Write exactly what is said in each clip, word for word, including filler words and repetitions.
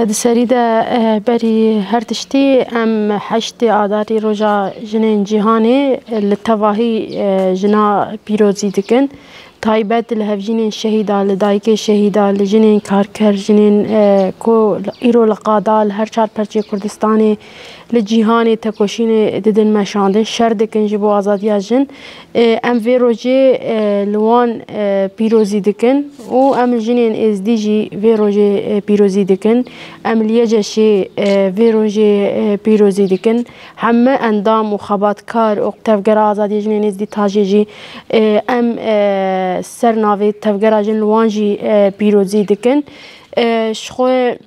Di serî de, e, berî her tiştî em heştê Adarê Roja Jinên Cîhanê, e, li tevahî, e, jina pîrozî dikin. Taybet li hevjînên şehîda, li dayikê şehîda, li jinên karker, jinên, e, ku îro li qada li her çar perçê Kurdistanê, li cîhanê tekoşînê didin meşandin, şer dikin ji bo azadiya jin. E, em vê rojê, e, li wan, e, pîrozî dikin û em jinên êzdî jî vê rojê, e, pîrozî dikin. Em li Y C Şê, e, vê rojê, e, pîrozî dikin. Heme endam û xebatkar û Tevgera Azadiyê Jinên Êzdî Tajê jî, e, em, e, ser navê Tevgera Jin li wan jî, e, pîrozî dikin. E, ji xwe,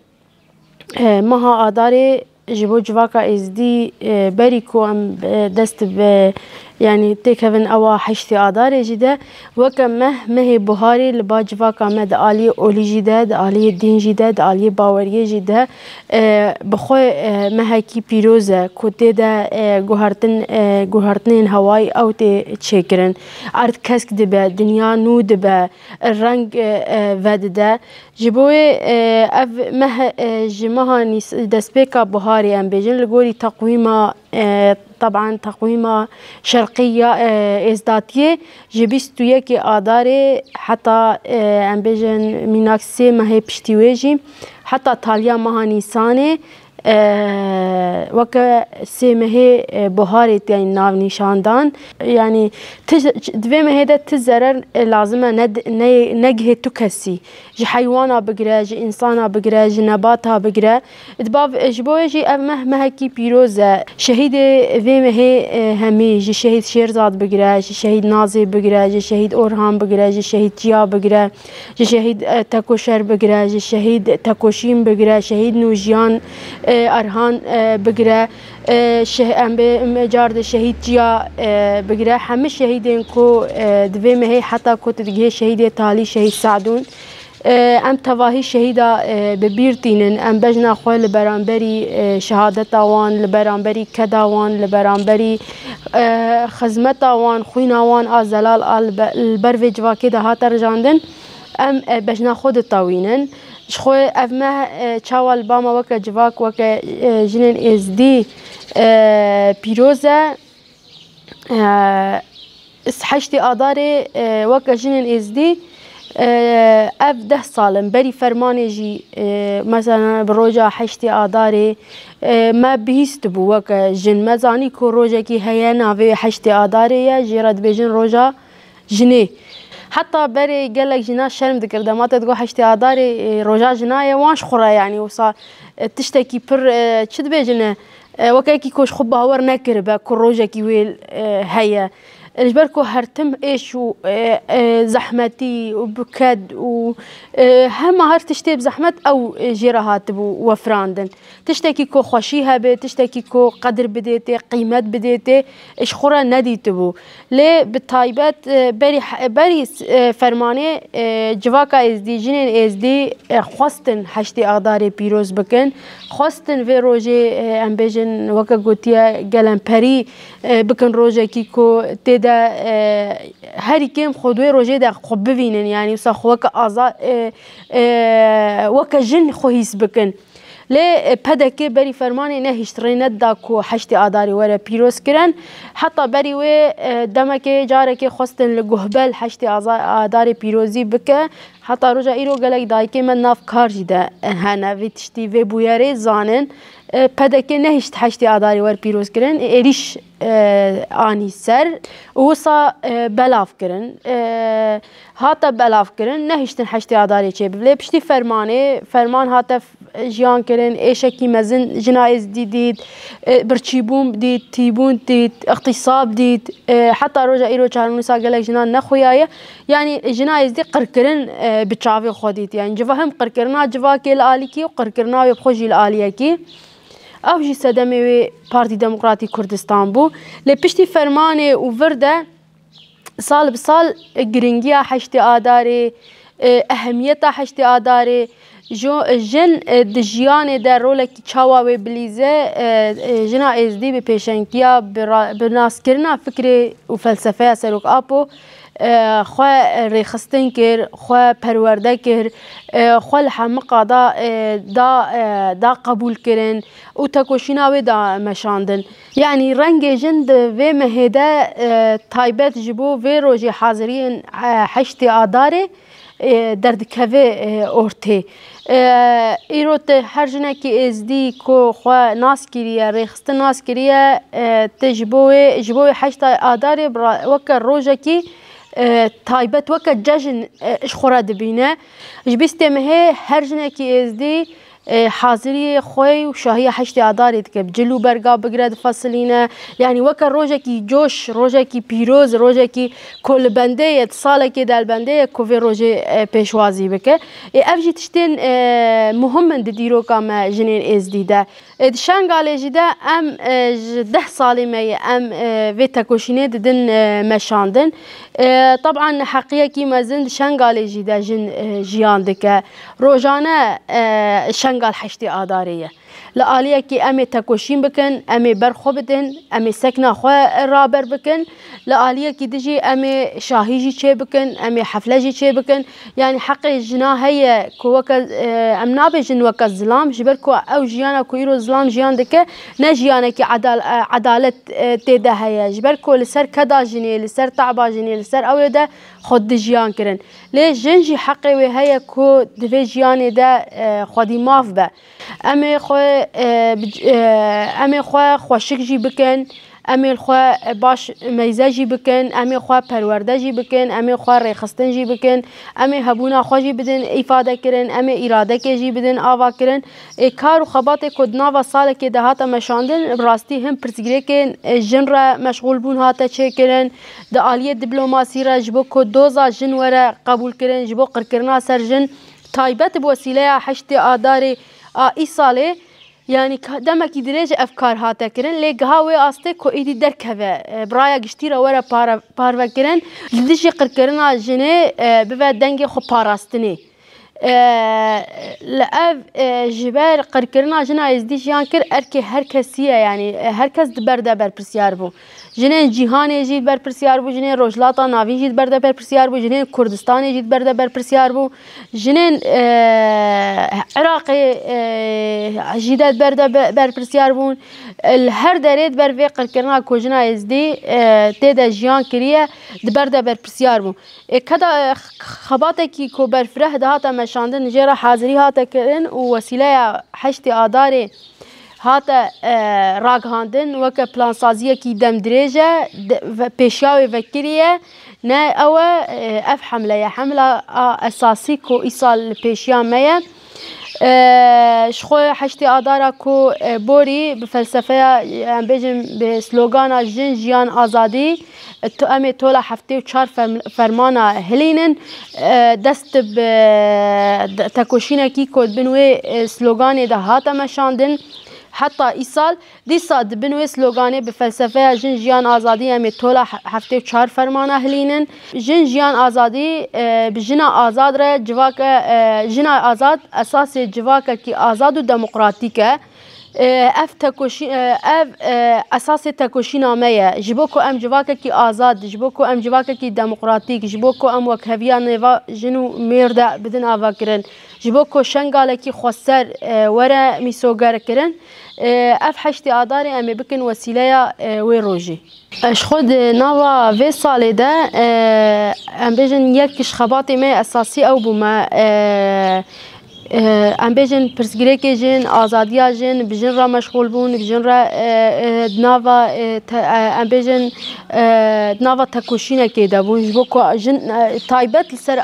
e, meha Adarê ji bo civaka Êzdî, e, berî ku em, e, dest bi, yanî têkevin ewa heştê Adarê jî de, weke meh, mehê buharê li ba civaka me di aliyê olî jî de, di aliyê dîn jî de, di aliyê baweriyê jî de, e, bi xwe, e, mehekî pîroz e ku tê de, e, guhertin, e, guhertinên hewayî ew tê çêkirin. Erd kesk dibe, dinya nû dibe, reng, e, e, vedide. Ji bo wê, e, ev meh, e, ji meha Nîs-, destpêka buharê em bêjin, li gorî teqwîma, e, teban teqwîma şerqî ya, e, êzdatiyê, ji bîst û yekê Adarê heta, e, em bêjin mînak sê mehê piştî wê jî, heta taliya meha Nîsanê, e, weke sê mehê, e, buharê tê navnîşandan. Yanî ti, di vê mehê de ti zerer, e, lazim e ne, ne, negihê tu kesî. Ji heywana bigire, ji însana bigire, ji nebata bigire. Di bav-, ji bo wê jî ev meh mehekî pîroz e. Şehîdê vê mehê, e, hemî, ji şehîd Şêrzad bigire, ji şehîd Nazê bigire, ji şehîd Orhan bigire, ji şehîd Çiya bigire, ji şehîd, e, Tekoşer bigire, ji şehîd Tekoşîn bigire, şehîd Nûjiyan, e, Erhan, e, bigire, e, şeh-, em bê, em car de şehîd Çiya, e, bigire. Hemî şehîdên ku, e, di vê mehê heta ku tu digihê şehîdê talî, şehîd Sadûn. E, em tevahî şehîda, e, bi bîr tînin. Em bejna xwe li beramberî, e, şehadeta wan, li beramberî keda wan, li beramberî, e, xizmeta wan, xwîna wan a zelal a li be-, li ber vê civakê de hate rijandin. Em, e, bejna xwe ditewînin. Ji xwe ev meh, e, çawa li ba me weke civak, weke, e, jinên êzdî, e, pîroz e. E, heştê Adarê, e, weke jinên êzdî, e, ev deh sal in. Berî fermanê jî, e, mesela bi roja heştê Adarê, e, me bihîstibû weke jin. Me zanî ku rojekî heye navê heştê Adarê ye, jê re dibêjin roja jinê. Heta berê gelek jina şerm dikir. Dema te digot heştê Adarê, e, roja jina ye, wan ji xwe re, yanî wisa, e, tiştekî pir, e, çi dibêjin, e, weke yekî ku ji xwe bawer nekiribe ku rojekî wê, e, heye. E, ji ber ku her tim êş û, e, e, zehmetî û bi ked û, e, hema her tiştê bi zehmet ew, e, jê re hatibû wefirandin. Tiştekî ku xweşî hebe, tiştekî ku qedir bidê tê, qîmet bidê tê, ji xwe re nedîtibû. Lê bi taybet, e, berî he-, berî, e, fermanê, e, civaka êzdî, jinên êzdî, e, xwestin heştê Adarê pîroz bikin. Xwestin vê rojê, e, em bêjin, weke gotiye, gelemperî, e, bikin rojekî ku tê de, e, herî kêm xwe di wê rojê de xwe bivînin, yanî wisa xwe weke aza-, e, e, weke jin xwe hîs bikin. Lê, e, P D K berî fermanê nehişt, rê neda ku heştê Adarê were pîrozkirin. Heta berî wê, e, demekê carekê xwestin li guhbel heştê aza-, Adarê pîrozî bike. Heta roja îro gelek dayikê me nav kar jî de, e, hene. Vê tiştî, vê bûyerê zanin. E, P D K nehişt heştê Adarê wer pîrozkirin. E, êrîş, e, anî ser û wisa, e, belav kirin. E, hate belavkirin, nehiştin heştê Adarê çêbibe. Lê piştî fermanê, ferman hate f-, jiyan kirin, êşekî mezin jina êzdî dît, e, birçîbûn dît, tîbûn dît, îxtîsab dît, e, heta roja îro çarenûsa gelek jinan nexuyaye. Yanî jina êzdî qirkirin, e, bi çavê xwe dît. Yanî civa hem qirkirina civakê li alîkî û qirkirina wê bi xwe jî li aliyekî. Ew jî sedemê wê Partî Demokratî Kurdistan bû. Lê piştî fermanê û vir de, sal bi sal giringiya heştê Adarê, e, ehemiyeta heştê Adarê, jo-, jin, e, di jiyanê de rolekî çawa wê bilîze, e, e, jina êzdî bi pêşengtiya, bi ra-, bi naskirina fikrê û felsefeya Serok Apo, e, xwe rêxistin kir, xwe perwerde kir, e, xwe li hemiqa da, e, da, e, da qebûl kirin û tekoşîna wê da meşandin. Yanî rengê jin di vê mehê de, e, taybet ji bo vê rojê haziriyên, e, heştê Adarê, e, derdikeve, e, ortê. E, îro tu her jinekî êzdî ku xwe nas kiriye, rêxistin nas kiriye, e, tu ji bo wê, ji bo wê heşta Adarê bi ra-, weke rojekî, e, taybet, weke cejn, e, ji xwe re dibîne. Ji bîstê mehê her jinekî êzdî, e, haziriyê xwe û şahiya heştê Adarê dike. Bi cil û berga bigire difesilîne. Yanî weke rojekî coş, rojekî pîroz, rojekî ku li bendê ye, di salekê de li bendê ye ku vê rojê, e, pêşwazî bike. Ê, ev jî tiştên, e, muhim in di dîroka me jinên êzdî de. E, di Şengalê jî de em, e, ji deh salê me ye em, e, vê tekoşînê didin, e, meşandin. E, teban heqiyekî mezin di Şengalê jî de jin, e, jiyan dike. Rojane, e, Şengal heştê Adarê ye. Li aliyekî em ê tekoşîn bikin, em ê ber xwe bidin, em ê sekna xwe raber bikin. Li aliyekî din jî em ê şahî jî çê bikin, em ê hefle jî çê bikin. Yanî heqê jina heye ku weke, e, em nabêjin weke zilam, ji ber ku ew jiyana ku îro zilam jiyan dike, ne jiyanekî edal-, e, edalet, e, tê de heye. Ji ber ku li ser keda jinê, li ser te'ba jinê, li ser ew ê de xwe dijiyan kirin. Lê jin jî heqê wê heye ku di vê jiyanê de, e, xwedî maf be. Em ê xwe, e, bi c-, e, em ê xwe xweşik jî bikin, em ê xwe baş meyze jî bikin, em ê xwe perwerde jî bikin, em ê xwe rêxistin jî bikin, em ê hebûna xwe jî bidin îfade kirin, em ê îradekê jî bidin ava kirin. Ê, kar û xebatê ku di nava salekê de hate meşandin, bi rastî hin pirsgirêkên, e, jin re meşxûl bûn hate çêkirin. Di aliyê diplomasî re ji bo ku doza jin were qebûl kirin, ji bo qirkirina ser jin, taybet bi wesîleya heştê Adarê a îsalê, yanî ka-, demekî dirêj ev kar hate kirin, lê giha wê astê ku êdî derkeve, e, bi raya giştî re were pare-, parvekirin, li dijî qirkirina jinê, e, bibe dengê xwe parastinê. E, li ev, e, ji ber qirkirina jina êzdî jiyan kir, erkê her kesî ye, yanî, e, her kes di ber de berpirsiyar bû. Jinên cîhanê jî berpirsiyar bû, jinên Rojhilata Navîn jî di ber de berpirsiyar bû, jinên Kurdistanê jî di ber de berpirsiyar bû, jinên, e, Iraqê, e, jî de di ber de be-, berpirsiyar bûn. Li her derê di ber vê qirkirina ku jina êzdî, e, tê de jiyan kiriye, di ber de berpirsiyar bû. E, keda, e, x-, xebatekî ku berfireh dihate meşandin, jê re hazirî hate kirin û wesîleya heştê Adarê hate, e, ragihandin, weke plansaziyekî demdirêj e, de-, ve-, pêşiya wê vekirî ye. Ne ew e, e, ev hemle ye. Hemla a esasî ku îsal li pêşiya me ye. E, ji xwe heştê Adara ku, e, borî bi felsefeya, em bêjin bi slogana jin, jiyan, azadî, e, to-, em ê tola heftê û çar ferm-, fermana hilînin, e, dest bi, de-, tekoşînekî ku di bin wê, e, sloganê de hate meşandin. Heta îsal, dîsa di bin wê sloganê bi felsefeya jin, jiyan, azadî em ê tola he-, heftê û çar fermana hilînin. Jin, jiyan, azadî, e, bi jina azad re civake, e, jina azad esasê civakekî azad û demokratîk e. E, ev tekoşî-, e, ev, e, esasê tekoşîna me ye. Ji bo ku em civakekî azad, ji bo ku em civakekî demokratîk, ji bo ku em wekheviya nêva jin û mêr de bidin avakirin, ji bo ku Şengalekî xweser, e, were mîsogerkirin, e, ev heştê Adarê em ê bikin wesîleya, e, wê rojê. E, ji xwe di nava vê salê de, e, em bêjin yek ji xebatê me esasî ew bû me, e, e, em bêjin pirsgirêkê jin, azadiya jin, bi jin re meşxûl bûn, bi jin re, e, e, di nava, e, te-, e, em bêjin, e, di nava tekoşînekê de bûn. Ji bo ku jin, e, taybet li ser, e,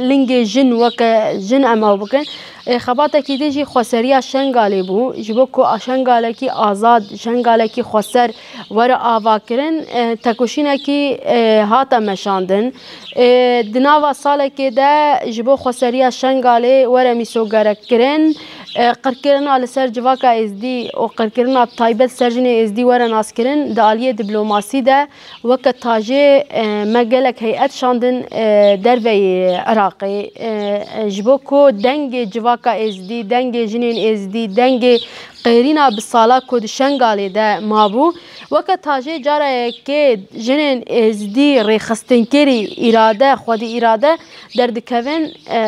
lingê jin weke jin em ew bikin. E, xebatekî din jî xweseriya Şengalê bû. Ji bo ku a Şengalekî azad, Şengalekî xweser were avakirin, e, tekoşînekî, e, hate meşandin. E, di nava salekê de ji bo xweseriya Şengalê were mîsogerekkirin, e, qirkirina li ser civaka êzdî û qirkirina taybet ser jinê êzdî were naskirin, di aliyê diplomasî de weke tajê, e, me gelek heyet şandin, e, derveyî Iraqê, e, e, ji bo ku dengê civaka êzdî, dengê jinên êzdî, dengê qêrîna bi sala ku di Şengalê de mabû. Weke tajê cara yekê jinên êzdî rêxistinkerî îrade, xwedî îrade derdikevin, e,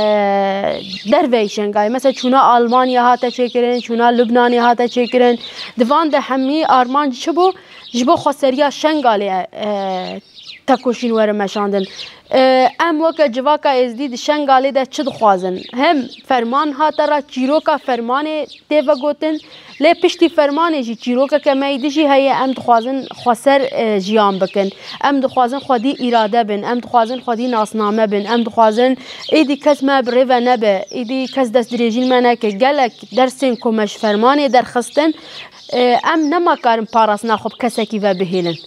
derveyî Şengalê. Mesela çûna Almanya hate çêkirin, çûna Lubnanê hate çêkirin. Di van de hemî armanc çi bû? Ji bo xweseriya Şengalê, e, tekoşîn were meşandin. E, em weke civaka êzdî di Şengalê de çi dixwazin? Hem ferman hate ra çîroka fermanê tê vegotin, lê piştî fermanê jî çîrokeke me yî dijî heye, em dixwazin xweser, e, jiyan bikin. Em dixwazin xwedî îrade bin, em dixwazin xwedî nasname bin, em dixwazin êdî kes me bi rê ve nebe, êdî kes destdirêjî me neke. Gelek dersên ku me ji fermanê derxistin, e, em nema karin parastina xwe bi kesekî ve bihêlin.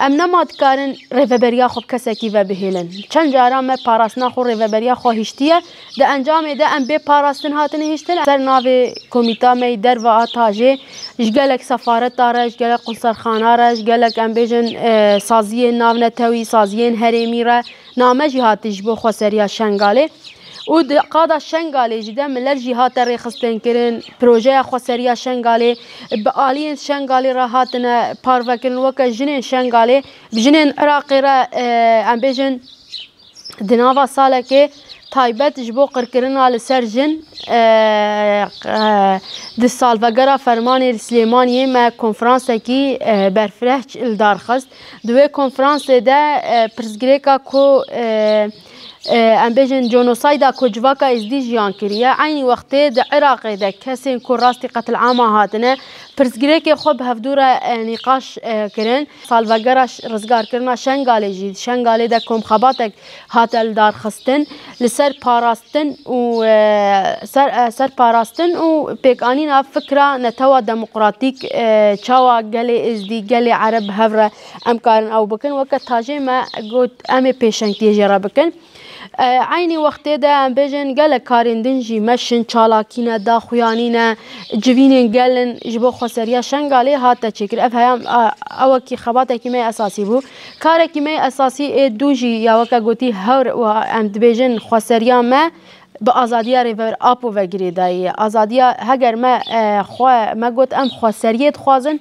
Em nema dikarin rêveberiya xwe bi kesekî ve bihêlin. Çend cara me parastina xwe, rêveberiya xwe hiştiye, di encamê de em bê parastin hatine hiştin. Ser navê komîta me yî derve a tajê, ji gelek sefareta re, ji gelek qunserxana re, ji gelek, em bêjin, e, saziyên navnetewî, saziyên herêmî re name jî hatiye ji bo xweseriya Şengalê. Û di qada Şengalê jî de milet jî hate rêxistinkirin, projeya xweseriya Şengalê bi aliyên Şengalê re hatine parvekirin, weke jinên Şengalê, bi jinên Iraqê re, e, em bêjin, di nava salekê taybet ji bo qirkirina li ser jin, e, e, di salvegera fermanê li Silêmaniyê me konferansekî, e, berfireh li dar xist. Di wê konferansê de, e, pirsgirêka ku, e, e, em bêjin conosayda ku civaka êzdî jiyan kiriye, eynî wextê di Iraqê de kesên ku rastî qetilama hatine, pirsgirêkê xwe bi hevdû re, e, nîqaş, e, kirin. Salvegera ş-, rizgarkirina Şengalê jî, Şengalê de komxebatek hate li dar xistin, li ser parastin û, e, ser, e, ser parastin û pêkanîna fikra netewa demokratîk, e, çawa gelê êzdî, gelê ereb bi hev re em karin ew bikin. Weke tajê me got, em ê pêşengtiyê jê re bikin. E, eynî wextê de em bêjin gelek karên din jî meşin, çalakî ne, daxuyanî ne, civînên gel in ji bo xweseriya Şengalê hate çêkir. Ev heyam, a, ewekî xebatekî me esasî bû. Karekî me esasî ê dû jî ya weke gotî hewr û em dibêjin xweseriya me bi azadiya Rêber Apo ve girêdayî ye. Azadiya heger me, e, xwe, me got em xweseriyê dixwazin,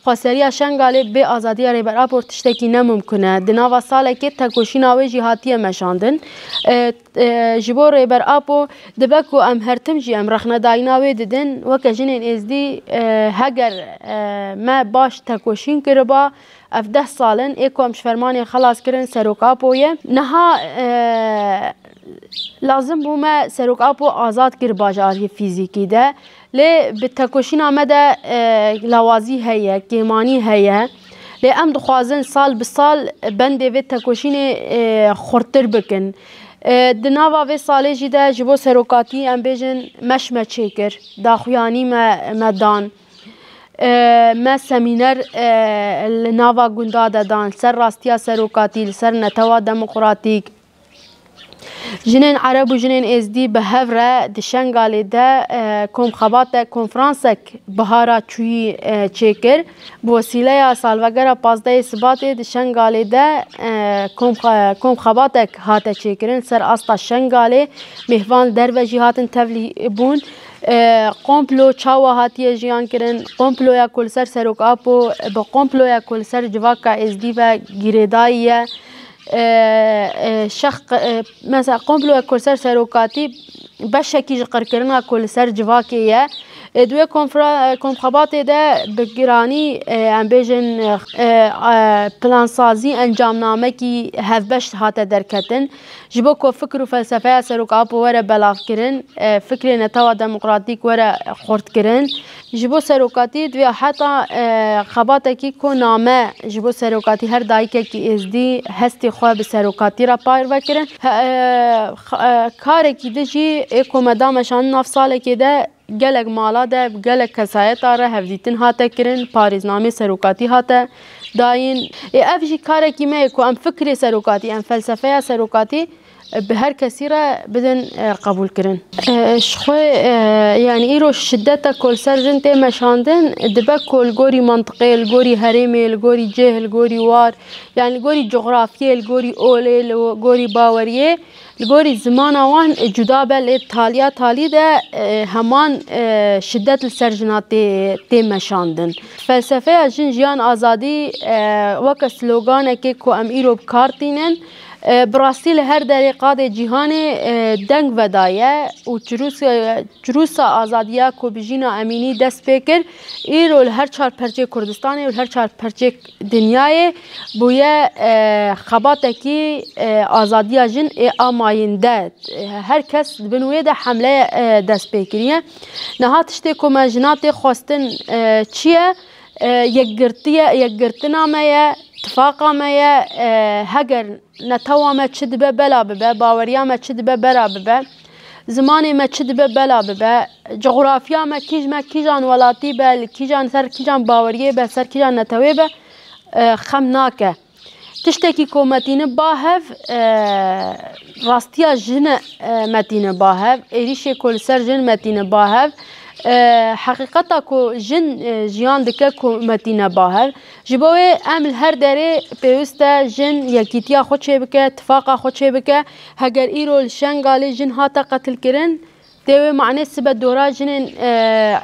xweseriya Şengalê bê azadiya Rêber Apo tiştekî ne mimkun e. Di nava salekê tekoşîna wê jî hatiye meşandin. E, e, ji bo Rêber Apo dibe ku em her tim jî em rexnedayîna wê didin. Weke jinên êzdî, e, heger, e, me baş tekoşîn kiriba, ev deh sal in ê ku em ji fermanê xelas kirin Serok Apo ye. Niha, e, lazim bû me Serok Apo azad kiriba ji aliyê fîzîkî de. Lê bi tekoşîna me de, e, lawazî heye, kêmanî heye. Lê em dixwazin sal bi sal bendê vê tekoşînê, e, xurttir bikin. E, di nava vê salê jî de ji bo serokatî em bêjin meş me çêkir, daxuyanî me, me dan. E, me semîner, e, li nava gunda de dan, ser rastiya serokatî, li ser netewa demokratîk. Jinên Ereb û jinên Êzdî bi hev re di Şengalê de, e, komxebatek, konferansek bihara çûyî, e, çêkir. Bi wesîleya salvegera pazdehê Sibatê di Şengalê de, e, komxe-, komxebatek hate çêkirin ser asta Şengalê. Mêvan derve jî hatin tevlî bûn. E, komplo çawa hatiye jiyan kirin? Komploya ku li ser Serok Apo, bi komploya ku li ser civaka Êzdî ve girêdayî ye. E, e, şex, e, mesela komploya ku li ser serokatî beşekî ji qirkirina ku li ser civakê ye. E, di wê konfra-, e, komxebatê de bi giranî, e, em bêjin, e, e, plansazî, encamnamekî hevbeş hate derketin. Ji bo ku fikr û felsefeya Serok Apo were belavkirin, e, fikrê netewa demokratîk were xurtkirin. Ji bo serokatî divê heta, e, xebatekî ku name ji bo serokatî her dayikekî Êzdî hestê xwe bi serokatî re parve kirin. He, e, x-, e, karekî din jî ê ku me da meşandin nav salekê de gelek mala de, bi gelek kesayeta re hevdîtin hate kirin, parêznamê serokatî hate dayîn. Ê ev jî karekî me ye ku em fikrê serokatî, em felsefeya serokatî Bi her kesî re bidin, e, qebûlkirin. E, ji xwe, e, yanî îro şideta ku li ser jin tê meşandin, dibe ku li gorî mantiqê, li gorî herêmê, li gorî cih, li gorî war, yanî li gorî cografiyê, li gorî olê, li gorî baweriyê, li gorî zimana wan cuda be, lê taliya talî de, e, heman, e, şidet li ser jina tê, tê meşandin. Felsefeya jin, jiyan, azadî, e, weke sloganekê ku em îro bi kar tînin, e, bi rastî li her derê qadê cîhanê, e, deng vedaye û çirûs-, çirûsa azadiya ku bi Jîna Emînî dest pê kir, îro li her çar perçê Kurdistanê û li her çar perçê dinyayê bûye, e, xebatekî, e, azadiya jin ê amayînde. E, her kes di bin wê de hemleye, e, dest pê kiriye. Niha tiştê ku me jina tê xwestin, e, çi ye? E, yekgirtiye, yekgirtina me ye, tifaqa me ye. E, heger netewa me çi dibe bela bibe, baweriya me çi dibe bela bibe, zimanê me çi dibe bela bibe, cografiya me kîj me kîjan welatî be, li kîjan, ser kîjan baweriyê be, ser kîjan netewê be, e, xem nake. Tiştekî ku me tîne ba hev, e, rastiya jin e, e, me tîne ba hev, êrîşê ku li ser jin me tîne ba hev, e, heqîqeta ku jin, e, jiyan dike ku me tîne ba hev. Ji bo wê em li her derê pêwist e jin yekîtiya xwe çêbike, tifaqa xwe çêbike. Heger îro li Şengalê jin hate qetilkirin, tê wê manê sibe dora jinên, e,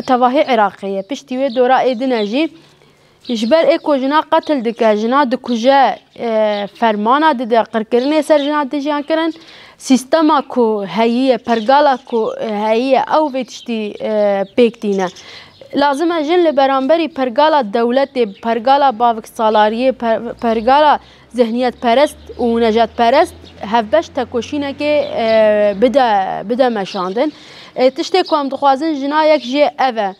tevahî Iraqê ye. Piştî wê dora ê din e jî. Ji ber ê ku jina qetil dike, jina dikuje, e, fermana dide, qirkirinê ser jina tê jiyan kirin, sîstema ku heyî ye, pergala ku, e, heyî ye, ew vê tiştî, e, pêk tîne. Lazim e jin li beramberî pergala dewletê, pergala baviksalariyê, per-, pergala zihniyetperest û nejadperest hevbeş tekoşînekê, e, bide, bide meşandin. E, tiştê ku em dixwazin jina yek jê ev e.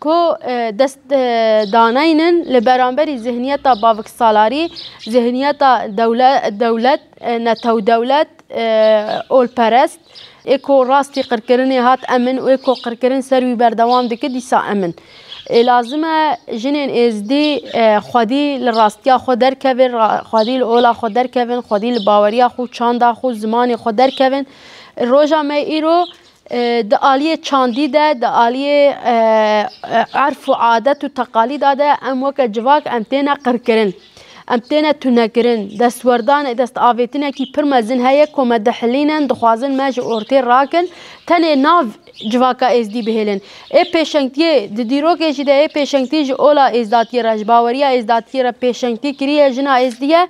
Ku, e, dest, e, daneynin li beramberî zihniyeta baviksalarî, zihniyeta dewle-, dewlet, e, netewdewlet, e, olperest, ê ku rastî qirkirinê hat emin û ê ku qirkirin ser wî berdewam dike, dîsa emin. Ê lazim e jinên êzdî, e, xwedî li rastiya xwe derkevin, ra-, xwedî li ola xwe derkevin, xwedî li baweriya xwe, çanda xwe, zimanê xwe derkevin. Roja me îro, e, di aliyê çandî de, di aliyê, e, e, erf û adet û teqalîda de em weke civak em têne qirkirin. Em têne tunekirin. Destwerdanê, destavêtinekî pir mezin heye ku me dihilînin, dixwazin me ji ortê rakin. Tenê nav civaka êzdî bihêlin. Ê pêşengtiyê, di dîrokê jî de ê pêşengtî ji ola êzdatiyê re, ji baweriya êzdatiyê re pêşengtî kiriye jina êzdî ye.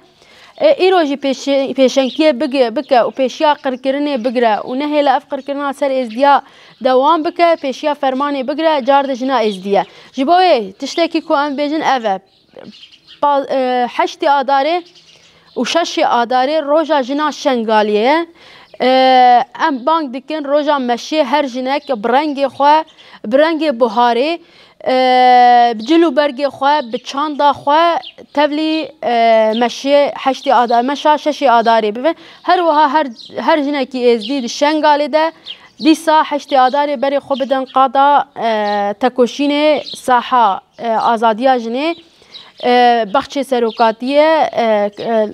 E, îro jî pêşe-, pêşengtiyê bige-, bike û pêşiya qirkirinê bigire û nehêle ev qirkirina ser êzdiya dewam bike, pêşiya fermanê bigire, car de jina êzdî ye. Ji bo wê tiştekî ku em bêjin ev e. Pa-, e, heştê Adarê û şeşê Adarê roja jina Şengaliyê ye. E, em bang dikin roja meşê her jinek bi rengê xwe, bi rengê buharê, e, bi cil û bergê xwe, bi çanda xwe tevlî, e, meşê heştê Ada-, meşa şeşê Adarê bibin. Her wiha her, her jinekî êzdî di Şengalê de dîsa heştê Adarê berê xwe bidin qada, e, tekoşînê saha, e, azadiya jinê, e, baxçê serokatiyê, e, e,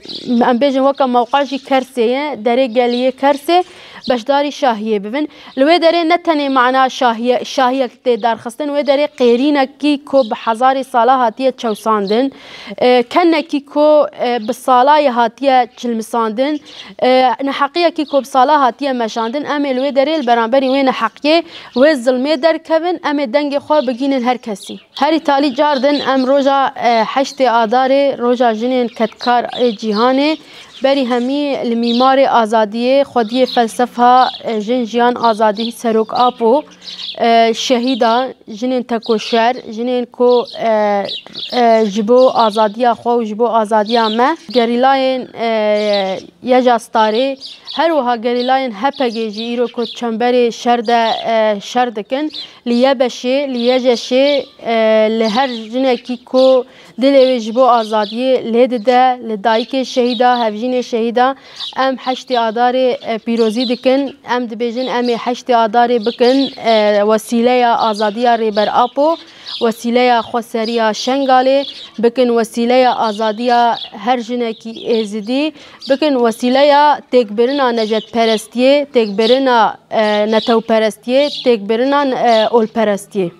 em bêjin weke mewqa jî Kersê ye, derê geliyê Kersê, beşdarî şahiyê bibin. Li wê derê ne tenê mana şahiye, şahiyek tê derxistin, wê derê qêrînekî ku bi hezarê sala hatiye çewsandin, e, kenekî ku, e, bi salayê hatiye çilmisandin, e, neheqiyekî ku bi sala hatiye meşandin, em ê li wê derê li beramberî wê neheqiyê, wê zilmê derkevin, em ê dengê xwe bigînin her kesî. Herî talî car din em roja, e, heştê Adarê, roja jinên kedkar ê cîhanê, berî hemî li mîmarê azadiyê, xwediyê felsefa, e, Jin Jiyan Azadî Serok Apo, e, şehîda, jinên tekoşer, jinên ku, e, e, ji bo azadiya xwe û ji bo azadiya me, gerîlayên, e, Yeja Starê, her wiha gerîlayên H P G jî îro ku çemberê şer de, e, şer dikin, li Yebeşê, li Yejeşê, e, li her jinekî ku dilê wê ji bo azadiyê lê dide, li dayikê şehîda hev Şehîda, em heştê Adarê, e, pîrozî dikin. Em dibêjin, em ê heştê Adarê bikin, e, wesîleya azadiya Rêber Apo, wesîleya xweseriya Şengalê, bikin wesîleya azadiya her jinekî Êzidî, bikin wesîleya têkbirina necetperestiyê, têkbirina, e, netewperestiyê, têkbirina, e, olperestiyê.